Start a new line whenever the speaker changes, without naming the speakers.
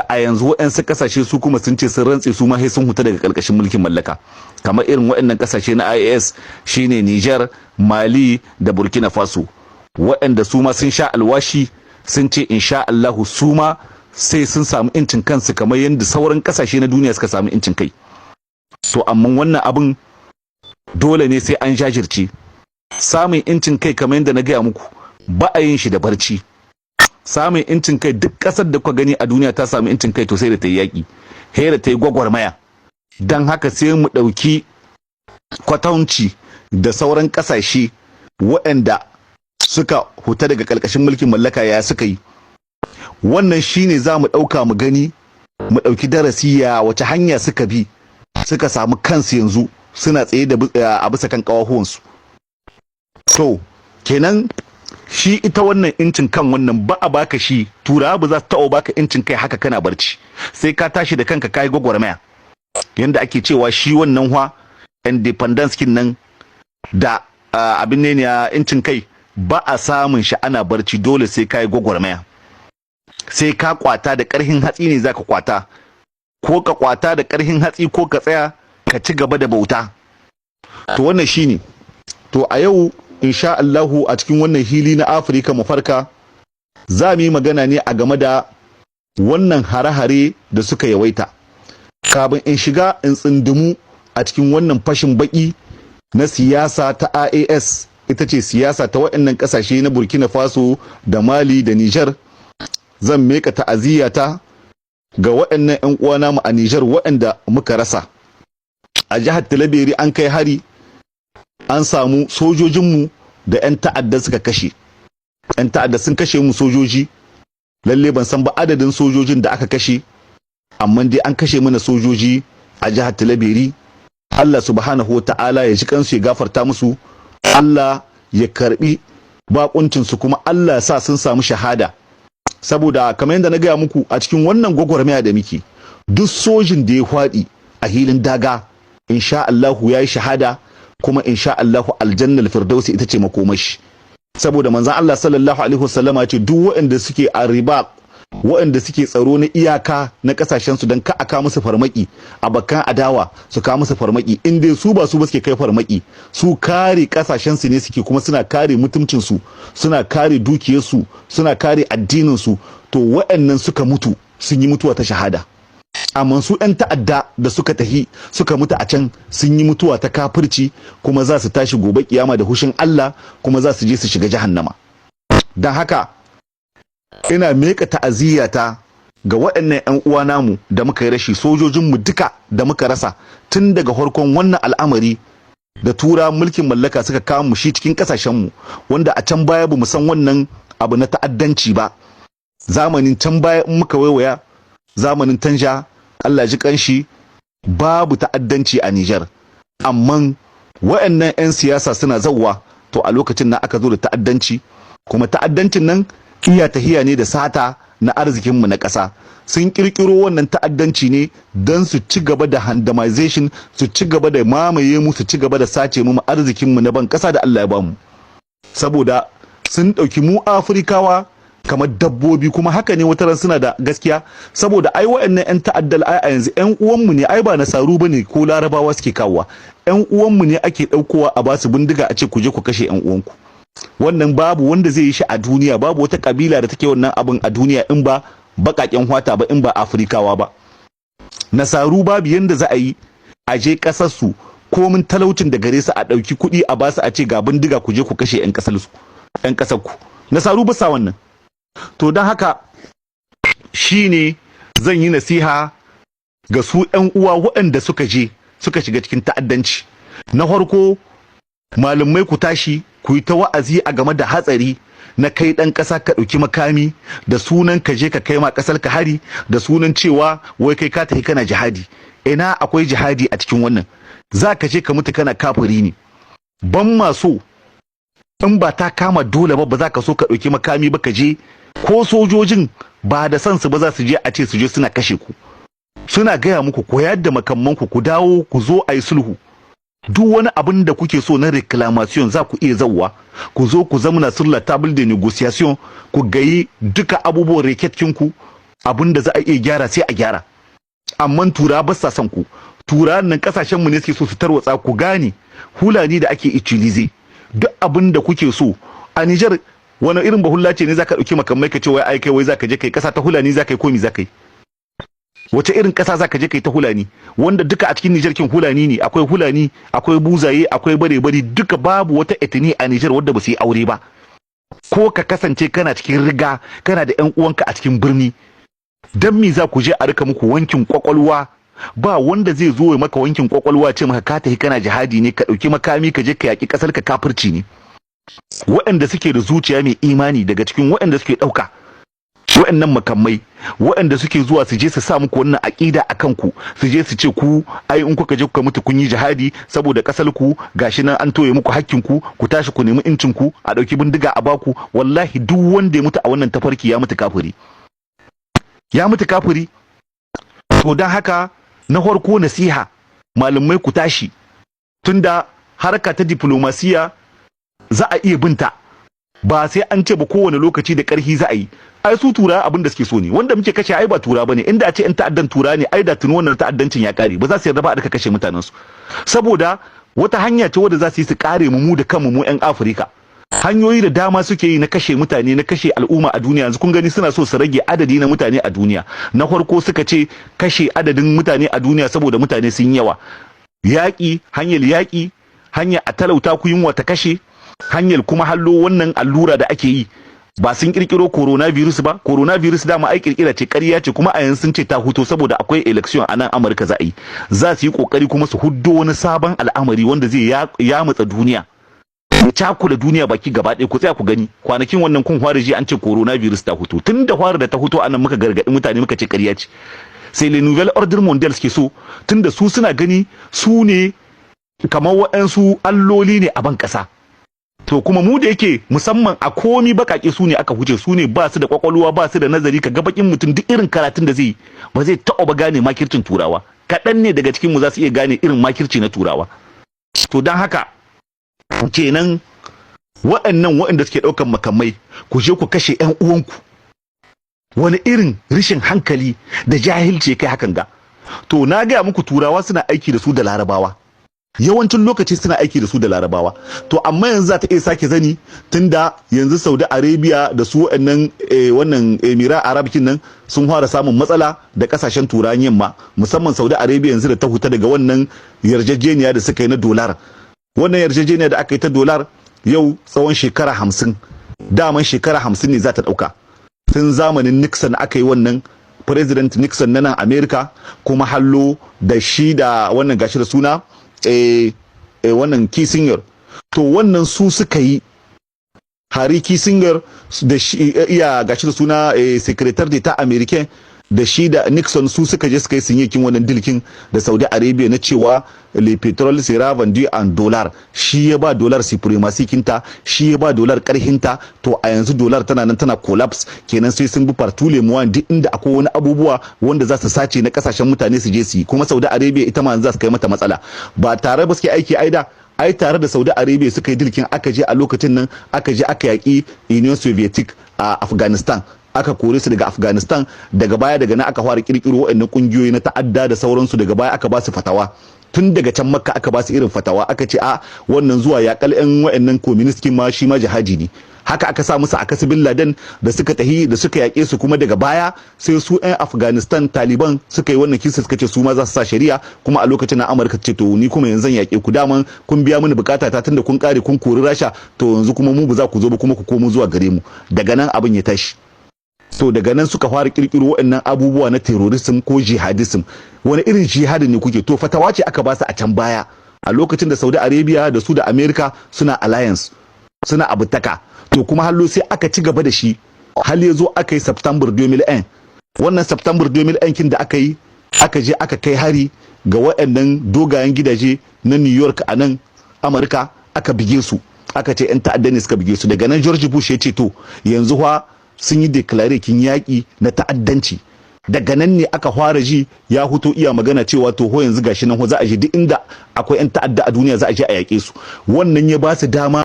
A yanzu waɗansu ƙasashe su kuma sun ce sun rantse, su ma sai sun huta daga ƙarƙashin mulkin mallaka, kamar irin waɗannan ƙasashe na IAS, shine Niger, Mali da Burkina Faso, waɗanda su ma sun sha alwashi, sun ce insha Allahu su ma sai sun samu incin kansu kamar yadda sauran ƙasashe na duniya suka samu incin kai. To amma wannan abin dole ne sai an jajirce. Samun incin kai, kamar yadda na gaya muku, ba a yin shi da barci. Samun incin kai, duk ƙasar da kuka gani a duniya ta samu incin kai, to sai da ta yi yaƙi, sai da ta yi gwagwarmaya. Don haka sai mu ɗauki kwatanci da sauran ƙasashe waɗanda suka huta daga ƙarƙashin mulkin mallaka, ya suka yi. Wannan shine za mu ɗauka mu gani, mu ɗauki darasi, ya wace hanya suka bi suka samu kansu yanzu suna tsaye da a bisa kan ƙawahuwansu. To kenan shi ita wannan incin kan wannan ba a baka shi, Turawa ba za su taɓa baka incin kai haka kana barci, sai ka tashi da kanka kayi gwagwarmaya. Yanda ake cewa shi wannan hwa indépendance kin nan da abin ne ya incin kai, ba a samun shi ana barci. Dole sai kayi gwagwarmaya, sai ka kwata da ƙarhin hatsi ne zaka kwata, ko ka kwata da ƙarhin hatsi ko ka tsaya ka ci gaba da bauta. To wannan shine. To a yau insha Allahu a cikin wannan hili na Afirka mu farka, za mu yi magana ne a game da wannan hare-hare da suka yawaita. Kafin in shiga in tsindimu a cikin wannan fashin baki na siyasa ta IAS, ita ce siyasa ta waɗannan ƙasashe na Burkina Faso da Mali da Niger, zan meka ta'aziyyata ga waɗannan 'yan uwa namu a Niger waɗanda muka rasa. A jihar Tillabéri an kai hari, an samu sojojinmu da 'yan ta'adda suka kashe. 'Yan ta'adda sun kashe mu sojoji. Lalle ban san ba adadin sojojin da aka kashe, amma dai an kashe mana sojoji a jihar Tillabéri. Allah subhanahu wa ta'ala ya ji kansu, ya gafarta musu, Allah ya karbi bakuncinsu, kuma Allah sa sun samu shahada. Saboda kamar yadda na gaya muku, a cikin wannan gwagwarmaya da muke, duk sojin da ya faɗi a hilin daga, insha Allahu ya yi shahada, kuma insha Allahu aljannal firdausi ita ce makomashi. Saboda manzon Allah sallallahu alaihi wasallama ce duk waɗanda suke a riba, waɗanda suke tsaro na iyaka na kasashen su don ka aka musu farmaki, a bakkan adawa su kawo musu farmaki, in dai su ba su ba suke kai farmaki, su kare kasashen su ne suke, kuma suna kare mutuncin su, suna kare dukiyar su, suna kare addinin su, to waɗannan suka mutu sun yi mutuwa ta shahada. Amma su 'yan ta'adda da suka tahi suka mutu a can, sun yi mutuwa ta kafirci, kuma za su tashi gobe kiyama da hushin Allah, kuma za su je su shiga jahannama. Don haka ina meka ta'aziyyata ga waɗannan 'yan uwa namu da muka yi rashi, sojojinmu duka da muka rasa tun daga farkon wannan al'amari da Tura mulkin mallaka suka kawo mu shi cikin kasashenmu, wanda a can baya ba mu san wannan abu na ta'addanci ba. Zamanin can baya, in muka waiwaya zamanin Tanja, Allah ji kanshi, babu ta'addanci a Nijar. Amma waɗannan 'yan siyasa suna zawwa, to a lokacin nan aka zo da ta'addanci. Kuma ta'addancin nan iya tahiya ne da sata na arzikinmu na ƙasa. Sun kirkiro wannan ta'addanci ne don su ci gaba da handamization, su ci gaba da mamaye mu, su ci gaba da sace mu arzikinmu na ban ƙasa da Allah ya bamu, saboda sun ɗauki mu Afirkawa kamar dabbobi. Kuma haka ne, wataran suna da gaskiya, saboda ai wa'annan 'yan ta'addal ai a yanzu 'yan uwanmu ne. Ai ba Nasaru bane ko Larabawa suke kawowa, 'yan uwanmu ne ake ɗaukowa a basu bindiga a ce ku je ku kashe 'yan uwanku. Wannan babu wanda zai yi shi a duniya, babu wata kabila da take wannan abin a duniya in ba baƙaƙen hwata ba, in ba Afrikawa ba. Nasaru babu yanda za a yi a je ƙasar su, komin talaucin da gare su, a ɗauki kuɗi a basu a ce ga bindiga, ku je ku kashe 'yan ƙasar su, 'yan ƙasar ku. Nasaru ba sa wannan. To don haka shine zan yi nasiha ga su 'yan uwa waɗanda suka je suka shiga cikin ta'addanci. Na farko, malamai, ku tashi ku yi ta wa'azi a game da hatsari na kai ɗan ƙasa ka ɗauki makami da sunan ka je ka kai ma ƙasar ka hari, da sunan cewa wai kai ka tafi kana jihadi. Ina akwai jihadi a cikin wannan? Za ka je ka mutu kana kafiri ne. Ban ma so, in ba ta kama dole ba, ba za ka so ka ɗauki makami ba ka je. Ko sojojin ba da san su ba za su je a ce su je suna kashe ku. Suna gaya muku ku yadda da makamanku, ku dawo, ku zo a yi sulhu. Duk wani abin da kuke so na réclamation, za ku iya zawwa ku zo ku zamana sur la table de négociation, ku gayi duka abubuwan requêtes ku. Abin da za a iya gyara, sai a gyara. Amma Tura ba sa son ku. Tura nan kasashen mu ne suke so su tarwatsa. Ku gane, Hulani da ake utiliser duk abin da kuke so a Niger. Wani irin bahulla ce ne zaka dauki makamai ka ce wai ai kai wai zaka je kai kasa ta Hulani? Zaka yi komi? Zaka yi wace irin kasa zaka je kai ta Hulani, wanda duka a cikin Niger kin Hulani ne? Akwai Hulani, akwai Buzaye, akwai Bare Bari, duka babu wata ethnie a Niger wadda ba su yi aure ba. Ko ka kasance kana cikin riga, kana da ƴan uwanka a cikin birni, dan me za ku je a rika muku wankin kwakwalwa? Ba wanda zai zo ya maka wankin kwakwalwa ce maka ka tafi kana jihadi ne. Ka dauki makami ka je ka yaki kasar ka, kafirci ne. Waɗanda suke da zuciya mai imani daga cikin waɗanda suke ɗauka waɗannan makamai, waɗanda suke zuwa su je su sa muku wannan aƙida a kanku, su je su ce ku ai in kuka je kuka mutu kun yi jihadi saboda ƙasar ku, gashi nan an toye muku hakkin ku, ku tashi ku nemi incin ku, a ɗauki bindiga a baku. Wallahi duk wanda ya mutu a wannan tafarki ya mutu kafiri, ya mutu kafiri. To don haka, na farko nasiha, malamai ku tashi, tunda harka ta diplomasiya za a iya binta, ba sai an ce ba kowane lokaci da ƙarfi za a yi. Ai su Tura abin da suke so ne. Wanda muke kashe ai ba Tura bane. Inda a ce in ta'addan Tura ne, ai da tuni wannan ta'addancin ya kare. Ba za su yarda ba a rika kashe mutanen su, saboda wata hanya ce wadda za su yi su kare mu, mu da kanmu, mu yan Afirka. Hanyoyi da dama suke yi na kashe mutane, na kashe al'umma a duniya. Yanzu kun gani suna so su rage adadi na mutane a duniya. Na farko suka ce kashe adadin mutane a duniya saboda mutane sun yawa. Yaƙi, hanyar yaƙi, hanya a talauta ku, yunwa ta kashe, hanyar kuma hallo wannan allura da ake yi. Ba sun kirkiro coronavirus ba? Coronavirus dama ai kirkira ce, ƙarya ce. Kuma a yanzu sun ce ta huto saboda akwai election a nan Amurka za a yi. Za su yi kokari kuma su huddo wani sabon al'amari wanda zai yamutsa duniya, ya cakula duniya baki gaba ɗaya. Ku tsaya ku gani, kwanakin wannan kun fara ji an ce coronavirus ta huto. Tun da fara da ta huto anan muka gargaɗi mutane, muka ce ƙarya ce. Sai le nouvel ordre mondial suke so, tunda su suna gani su ne kamar waɗansu alloli ne a ban ƙasa. To kuma mu da yake musamman a komi bakake su ne aka huce, su ne ba su da kwakwalwa, ba su da nazari. Ka ga bakin mutum, duk irin karatun da zai yi ba zai taɓa ba gane makircin Turawa. Kaɗan ne daga cikin mu za su iya gane irin makirci na Turawa. To don haka kenan, waɗannan waɗanda suke ɗaukan makamai ku je ku kashe ƴan uwanku, wani irin rishin hankali da jahilci kai hakan ga? To na gaya muku, Turawa suna aiki da su da Larabawa. Yawancin lokaci suna aiki da su da Larabawa. To amma yanzu za ta iya sake zani, tunda yanzu Saudi Arabia da su waɗannan wannan Emira Arabikin nan sun fara samun matsala da kasashen Turawan yamma, musamman Saudi Arabia yanzu da ta huta daga wannan yarjejeniya da suka yi na dolar. Wannan yarjejeniya da aka yi ta dolar yau tsawon shekara 50, daman shekara 50 ne za ta ɗauka. Tun zamanin Nixon aka yi wannan, President Nixon na nan America, kuma hallo da shi da wannan, gashi da suna, wannan Kissinger. To wannan su suka yi, Henry Kissinger da shi iya, gashi da suna, secrétaire d'État américain, da shi da Nixon, su suka je suka yi signer wannan deal kin da Saudi Arabia na cewa le pétrole sera vendu en dollar. Shi ya ba dollar supremacy kinta, shi ya ba dollar karhinta. To a yanzu dollar tana nan tana collapse. Kenan sai sun bi par tous les moyens, duk inda akwai wani abubuwa wanda za su sace na kasashen mutane su je su yi. Kuma Saudi Arabia ita ma za su kai mata matsala. Ba tare ba suke aiki aida ai tare da Saudi Arabia suka yi deal kin, aka je a lokacin nan aka je aka yaki Union Soviet a Afghanistan, aka kore su daga Afghanistan. Daga baya, daga nan aka fara kirkiro waɗannan kungiyoyi na ta'adda da sauransu. Daga baya aka ba su fatawa tun daga can Makka, aka ba su irin fatawa, aka ce a wannan zuwa yaƙal yan waɗannan communist ma shi ma jihadi ne. Haka aka sa musu a bin Laden da suka tahi da suka yaƙe su. Kuma daga baya sai su 'yan Afghanistan, Taliban, suka yi wannan kisa, suka ce su ma za su sa shari'a. Kuma a lokacin na Amurka ce, to ni kuma yanzu zan yaƙe ku, daman kun biya mini bukata ta, tunda kun kare kun kori Rasha, to yanzu kuma mu ba za ku zo ba, kuma ku komo zuwa gare mu. Daga nan abin ya tashi. To daga nan suka fara kirkiro waɗannan abubuwa na terrorism ko jihadism. Wani irin jihadi ne kuke? To fatawa ce aka ba su a can baya, a lokacin da Saudi Arabia da su da America suna alliance, suna abutaka. To kuma hallo sai aka ci gaba da shi hal ya zo aka yi September 2001. Wannan September 2001 kin da aka yi, aka je aka kai hari ga waɗannan dogayen gidaje na New York a nan Amurka, aka bige su, aka ce 'yan ta'adda ne suka bige su. Daga nan George Bush ya ce to yanzu fa sun yi déclarer kin yaƙi na ta'addanci. Daga nan ne aka fara ji ya huto iya magana cewa to ho yanzu gashi nan ho za a je duk inda akwai 'yan ta'adda a duniya, za a je a yaƙe su. Wannan ya ba su dama.